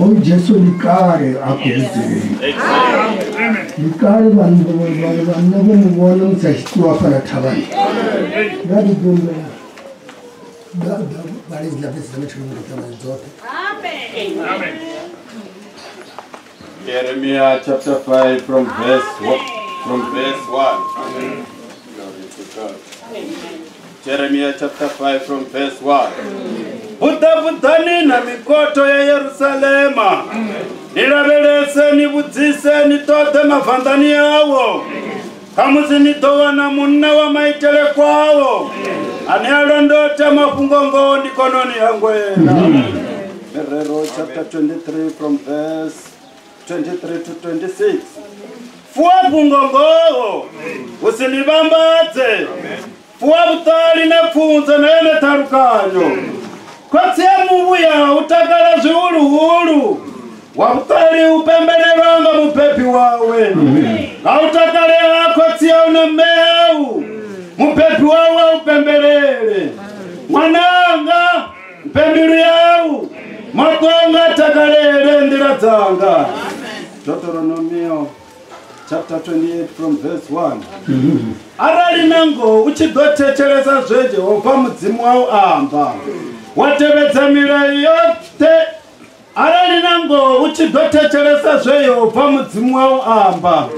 Oh, Jesu nikare akubizire. Nikare vanhu mubona mutsachitiwa fana thavani. Ngati dume. Bali zilapesa zote. Amen. Amen. Jeremiah chapter 5 from verse 1. From verse 1. Amen. Glory to God. Amen. Jeremiah chapter 5 from verse 1. Vhuḓavhuḓani na mikoto ya Yerusalema, ni lavhelese ni vhudzise ni ṱoḓe mavanḓani awo, khamusi ni ḓo wana munna wa maitele kwao ane a londota mafhungo-ngoho ndi kononi hangwela. Merero chapter 23 from verse 23 to 26. Fuwa fhungo-ngoho hu si ni vhambadze, fuwa vhuṱali na pfunzo na yone ṱhalukanyo. Khotsi ya muvhuya u takala zwihuluhulu, wa vhuṱali u pembelelwa nga mubebi wawe. Nga u takalea khotsi yau na mme au, mubebi wawe a u pembelele. Ṅwananga, mphe mbilu yau, maṱo anga a takalele nḓila dzanga. Deuteronomio chapter 28 from verse 1. Arali nango u tshi ḓo thetshelesa zwe Jehova Mudzimu wau amba, wa tevhedza milayo yoṱhe. Arali nango u tshi ḓo thetshelesa zwe Yehova Mudzimu wau amba,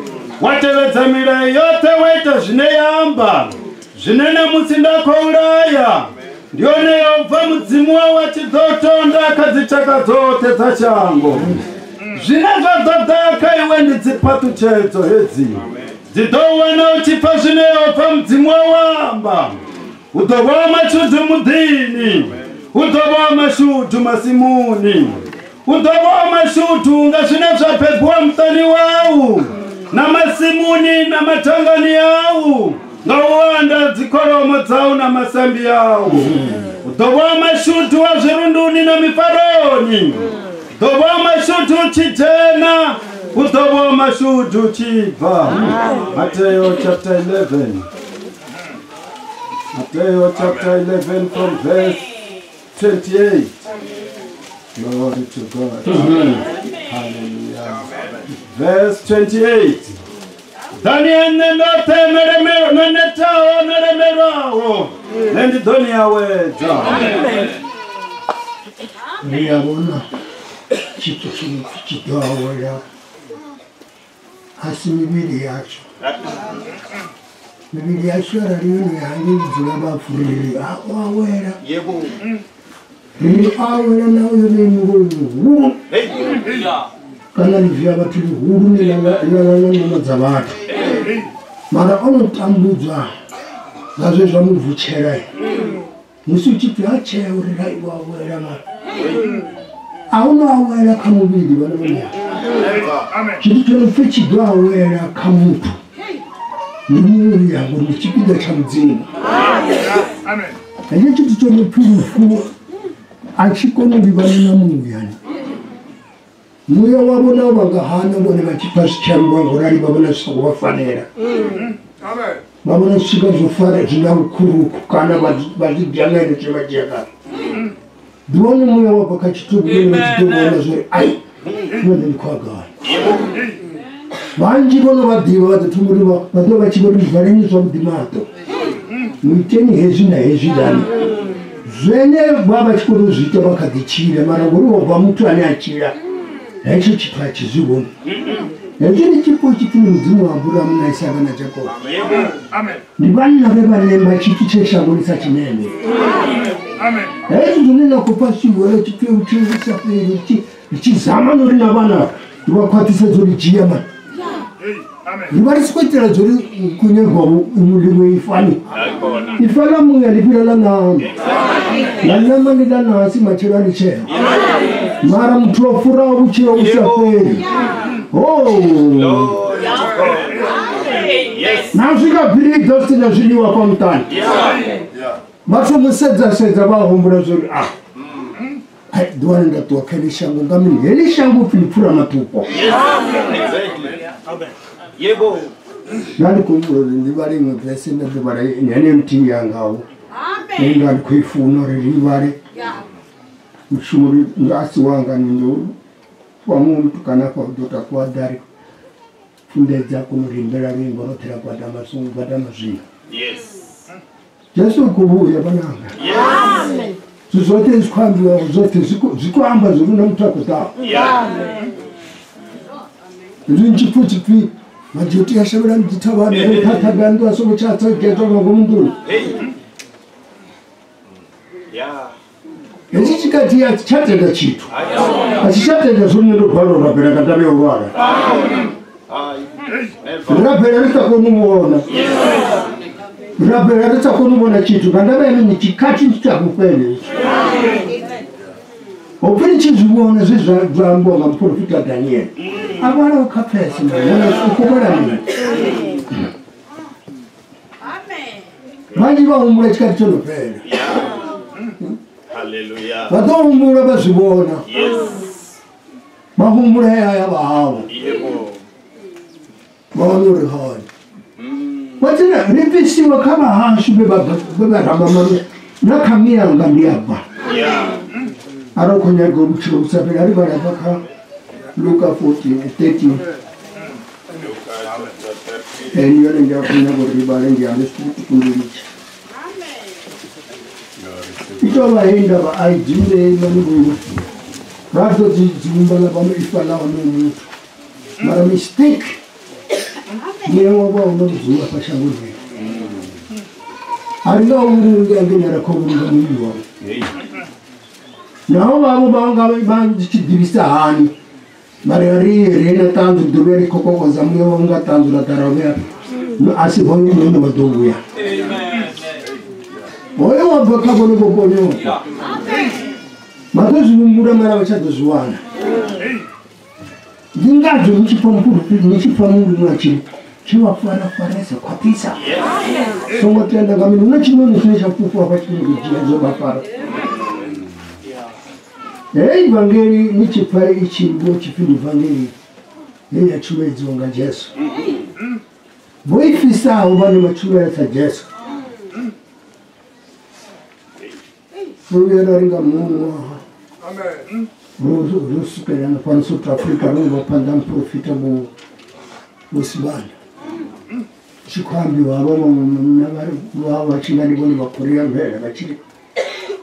wa tevhedza milayo yoṱhe wa ita zwine ya amba, zwine ṋamusi nda khou laya, ndi hone Yehova Mudzimu wau a tshi ḓo tonda kha dzitshaka dzoṱhe dza shango. Zwine zwa ḓo ḓa kha iwe ndi dziphaṱhutshedzo hedzi, dzi ḓo wana u tshi pfa zwine Yehova Mudzimu wau amba. U ḓo vha mashudu muḓini, u ḓo vha mashudu masimuni, u ḓo vha mashudu nga zwine zwa bebiwa muṱani wau, na masimuni na mathangani au, nga u anda dzikholomo dzau na masambi au. U ḓo vha mashudu wa zwirunduni na mifaroni, u ḓo vha mashudu u tshi dzhena, u ḓo vha mashudu u tshi bva. Mateo chapter 11. Mateo chapter 11 from verse 28. Glory to God. Amen. Hallelujah. Verse 28. Daniel ndote meremero nanetao neremerao nendi donia wedza. Amen. Ngiyabona chithu chidawela asimibili yacho. Mibili yacho arali yangi dzula bafuriri awela. Yebo. Ni awela na uyo ni mngulu. Kana livya vhathu lihulu ni la ṋama dza vhathu. Mara ono tambudzwa nga zwe zwa mu vutshela. Musi u tshi pfi ha tshea uri ra iwe awela mara. A hu no awela kha muvhili vhana vha muthu. Tshithu tsho no pfi tshi ḓo awela kha muthu ndi muya, ngori ndi tshipiḓa tsha Mudzimu. Hetsho tshithu tsho no pfi lufu a tshi koni u livhana na muya. Muya wavho na vha nga hana vhone vha tshi pfa zwi tshi ambiwa ngaurali vha vhona zwi songo vha fanela. Vha vhona zwi tshi nga zwo fara zwi nga vhukhurukhu kana vha zwi dzhia nga ene tshe vha dzhia kale. Ndi wone muya wa bva kha tshitubu vhone vha tshi ḓo vhona zwori ai nṋe ndi khou ya gai. Vhanzhi vhono vha ḓivha vha ḓo thoma uri vha ḓo vha tshi vho ri valeni zwavhuḓi maṱo. Muiteni hezwi na hezwi lani. Zwene vha vha tshi khou tou zwi ita vha kha ḓi tshila mara ngori wo bva muthu ane a tshila hetsho tshithu a tshi zwi vhoni. Hezwi ndi tshifhiwo tshipfi ndi Mudzimu wa Aburahamu na Isaka na Jakobo. Ndi vhanna vhe vha nemba tshithu tshe shangoni sa tshinene. Hezwi zwine na khou pfa zwi tshipfi vhutshilo vhu sa fheli tshi zama nori na vhana ri vha khwaṱhisedza uri dzhia mani. Ri vha ri si khou itela zwo ri kunyagwa ḽiṅwe ifani. Ifa ḽa muya ḽi fhira ḽa ṋama. Ḽa ṋama ndi ḽa ṋasi matshelo a ḽi tsheo. Mara muthu o furaho vhutshilo vhu sa fheli. Oh. Na swika biriḓo si na zwiḽiwa fha muṱani. Vha thoma sedza sedza vha humbula zwo ri ah hai ḓuvha nda ṱuwa kha heḽi shango nga mini heḽi shango upfi ndi pfura matupo. Nda ndi khou humbula uri ndi vhale iṅwe vese nda ḓo vhala heneyo nthihi yangaho. Nda ndi khou i funa uri ri vhale. Mushumo a si wanga ni ndo wa muṅwe mutukana afha u ḓo takuwa ḓa ri funḓedza kona u rimbela luimbo roṱhe ra gwadama songo gwadama zwino. Jesu u khou vhuya vhananga. Zwithu zwoṱhe zwi khou ambiwa zwoṱhe zwi khou amba zwo ri na muthu a khou ḓaho. Hezwi tshipfi tshipfi madzhoti a shavhela dzithavhani ṱhaṱhaga nnḓu a songo tsha tsa gedzwa nga ngomu nḓuni. Hezwi tshikhathi a tshi tsha tenda tshithu. A tshi tsha tenda zwo nṋe ndo balelwa u rabela nga ndavha ya u lwala. Rabela ri sa koni u vhona. Rabela ri sa koni u vhona tshithu nga ndavha ya mini tshikhathi ndi tsha vhufhelo hetsho. Ho pfi ni tshi zwi vhona zwe zwa ambiwa nga muporofita Daniel. A vhalaho kha pfese u khou vhala mini. Vhanzhi vha humbula tshikhathi tsho no fhela. Vha ḓo humbula vha zwi vhona. Vha humbula haya vha havho. Vha wana uri hone. Vhatsina ri bvisiwa kha vhahashu vhe vha ramba mame na kha miyanga ndi a bva. Arali u khou nyaga vhutshilo vhu sa fheli a ri vhala hafha kha Luka 14:13. Ndi yone ndi a khou nyaga uri ri vhale ndi ane zwiṱukuṱuku. I tou vha heyi ndavha a i dzhimbei mani vhoiwe. Ra ḓo dzi dzumba ḽa vha ifa ḽa honoyo muthu. Mara mistake muya wa vha u no dzula fha shangoni. A ri nga u vhulungi angei ra khou vhulunga muvhili wawe. Naho vhavho vha nga vha tshi ḓivhisa hani mara ri ri na ṱanzu ḓo vhuya ri khou kokodza muya wawe nga ṱanzu ra ḓa ra vhuya a si hoyo muṋe wa ḓo vhuya. Hoyo wa bva kha vhone vho ponyoka. Vha ḓo zwi humbula mara vha tsha ḓo zwi wana. Ndi ngazwo ni tshi pfa muporofita ni tshi pfa Mudzimu a tshi tshi vha farafaresa khwaṱhisa. Songo tenda nga mini hu na tshiṋoni tshine tsha fhufha hafha tshi khou dzhia zwo vha fara. Heyi vangeli ni tshi pfa i tshi imbiwa tshipfi ndi vangeli heyi ya tshumedziwa nga Jesu. Vho i fhisaho vhane vha tshumela sa Jesu. Ro vhuya ra ri nga muṅwe ṅwaha ro swikela fhano South Africa ro vha phanḓa muporofita Vho Sibanda. Tshi khou ambiwa havha vhaṅwe munna vha vha tshi nga ndi vhone vha khou ri ambela vha tshi ri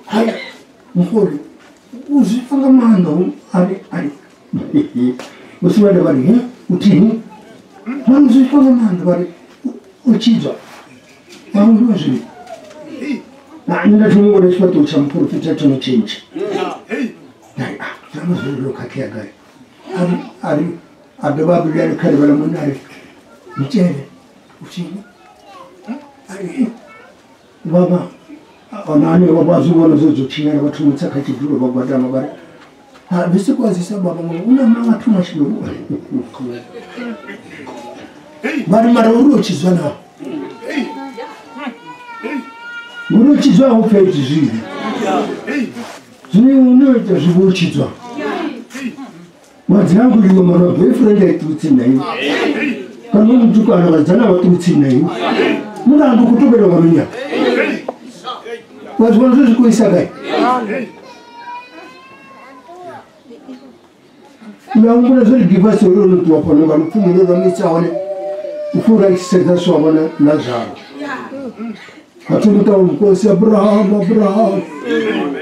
hai mukoli u zwi pfa nga maanḓa ari ari Vho Sibanda vha ri he uthihi vha zwi pfa nga maanḓa vha ri u tshidzwa vha humbula zwino. Na nṋe nda thoma u vhona tshifhaṱuwo tsha muporofita tsho no tshintsha. Nda ri ah zwa zwo ndo khakhea gai. A ri a dovha a vhuya kha ḽivhala munna a ri mutshele utshini a ri vhaba ona hanevho vha zwi vhona zwo zwo tshinyala vha thoma u tsa kha tshidulo vha gwadama vha ri ha ndi si kwazisa baba ngori u na manga thoma tshino vha ri mara uri o tshidzwa na uri o tshidzwa ho fhedzi zwivhi zwine u no ita zwi vho tshidzwa. Wadzianguliwa mara boyfriend aitutsi na iwe. Kana mutukana vadzana vatutsi na iwe. Mulandu kutobela vaminya. Wazwana zvikuisa kai. Uyanguna zviri soro notuwa pano vanopfumuro vamitsaone ufura ichisedza swavona nazvaro. Atumuta mkosi Abraham Abraham.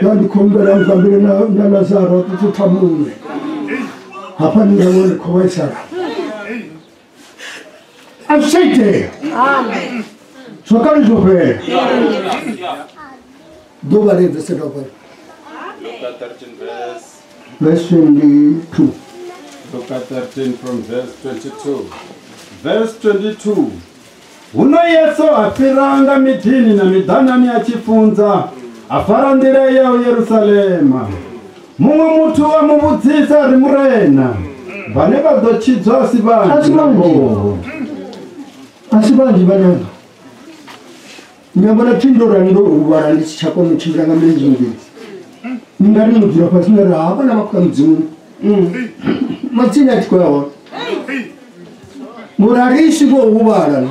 Yandikombera mvambire na Lazaro tututamume. Hapana ndawone kowaisara. Aseite. Amen. Zvakare zvopera. Dovare verse 12. Luka 13 verse 22. Luka 13 from verse 22. Verse 22. Huno Yesu a fhira nga miḓini na miḓanani a tshi funza, a fara nḓila ya Yerusalema. Muṅwe muthu a mu vhudzisa ri Murena, vhane vha ḓo tshidzwa a si vhanzhi. A si vhanzhi vhananga. Nyambona thindo ra ndo huvhala ndi tshi tsha kona u tshimbila nga milenzhe mivhili. Ni nga ri no dzula fhasi na ri hafhaḽa vha khou ya Mudzimuni. Matsina a tshi khou ya hone. Ngori a ri iswi ngo huvhala no.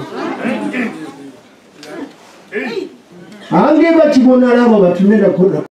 Hangei vha tshi vhonala avha vhathu ne nda khou